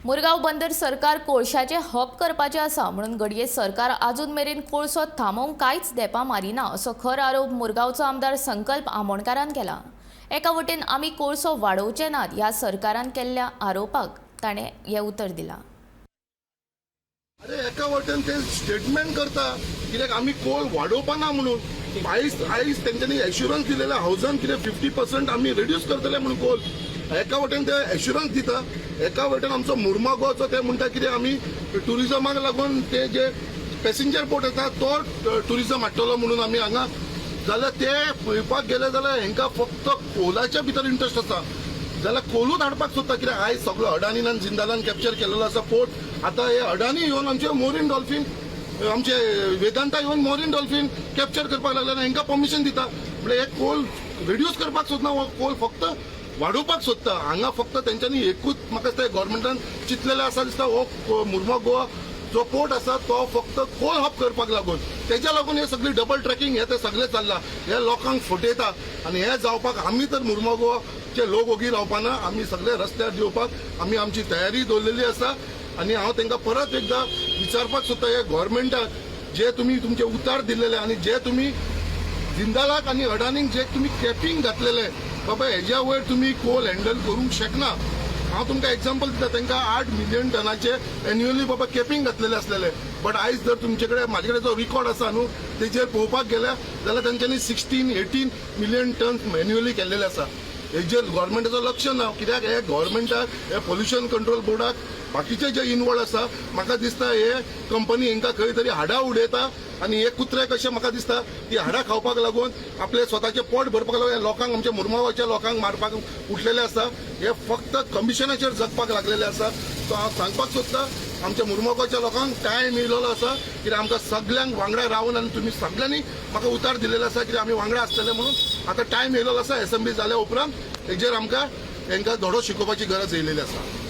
मुरगांव बंदर सरकार कोळशाचें हब करपाचें आसा म्हणून घडये सरकार अजून मेरेन कोळसो थांबोवंक कांयच देपां मारिना असो खर आरोप मुरगांवचो आमदार संकल्प आमोणकारान केला. एका वटेन आमी कोळसो वाडोवचे नात ह्या सरकारान केल्ल्या आरोपाक ताणें हें उतर दिलां. अरे, एका वटेन ते स्टेटमेंट करता कित्याक आमी कोल वाडोवपा ना म्हणून. आयज आयज तेंच्यांनी एश्युरन्स दिलेले हावजान कितें 50% आमी रिड्यूस करतले म्हणून कोल. एका वटेन ते एश्युरन्स दिता, एका वटेन आमचो मुरमागोचो ते म्हणटा कितें आमी ट्युरिजमाक लागून ते जे पॅसेंजर बोट येता तो ट्युरिजम हाडटलो म्हणून आमी हांगा. जाल्यार ते पळोवपाक गेले जाल्यार हेंकां फक्त कोलाच्या भितर इंट्रस्ट आसा जाल्यार कोलूच हाडपाक सोदता. कित्याक आयज सगळो अडानीन आनी जिंदालान कॅप्चर केलेलो आसा पोर्ट. आतां हे अडानी येवन आमचे मोरीन डॉल्फीन, आमचे वेदांता येवन मोरीन डॉल्फीन कॅप्चर करपाक लागले आनी हेंकां परमिशन दिता. म्हणजे हे कोल रिड्यूस करपाक सोदना, हो कोल फक्त वाडोवपाक सोदता. हांगा फक्त तेंच्यांनी एकूच म्हाका दिसता गव्हर्मेंटान चिंतलेलें आसा दिसता, हो मुरमो गोवा जो पोर्ट आसा तो फक्त कोल हब करपाक लागून. तेच्या लागून हे सगळी डबल ट्रॅकिंग हे ते सगळें चल्लां. हे लोकांक फटयता आनी हे जावपाक आमी तर मुरमो गोवाचे लोक ओगी रावपाना. आमी सगळे रस्त्यार देंवपाक आमी आमची तयारी दवरलेली आसा. आनी हांव तांकां परत एकदां विचारपाक सोदता, हे गव्हर्मेंटाक, जे तुमी तुमचे उतार दिल्लेले आनी जे तुमी जिंदालाक आनी अडानीक जे तुमी कॅपिंग घातलेले, बाबा हेज्या वयर तुमी कोल हँडल करूंक शकना. हांव तुमकां एग्जाम्पल दिता, तांकां 8 मिलियन टनाचे एन्युअली बाबा कॅपिंग घातलेले आसलेले, बट आयज जर तुमचे कडेन, म्हाजे कडेन जो रिकॉर्ड आसा न्हू, तेजेर पळोवपाक गेल्यार जाल्यार तेंच्यांनी 16-18 million ton annually केल्लेले आसा. हेजेर गव्हर्मेंटाचो लक्ष ना. कित्याक हे गव्हर्मेंटाक, हे पोल्युशन कंट्रोल बोर्डाक बाकीचे जे इनवॉल्व आसा, म्हाका दिसता हे कंपनी हेंकां खंय तरी हाडां उडयता आनी हे कुत्रे कशे म्हाका दिसता ती हाडां खावपाक लागून, आपले स्वताचे पोट भरपाक लागून हे लोकांक, आमच्या मुरमावाच्या लोकांक मारपाक उठलेले आसा. हे फक्त कमिशनाचेर जगपाक लागलेले आसा. सो हांव सांगपाक सोदता, आमच्या मुरमागांवच्या लोकांक टायम येयलेलो आसा, कित्याक आमकां सगल्यांक वांगडा रावन आनी तुमी सगल्यांनी म्हाका उतार दिलेलो आसा कित्याक आमी वांगडा आसतले म्हणून. आतां टायम येयलेलो आसा, एसेंब्ली जाल्या उपरांत हेजेर आमकां हेंकां धडो शिकोवपाची गरज येयलेली आसा.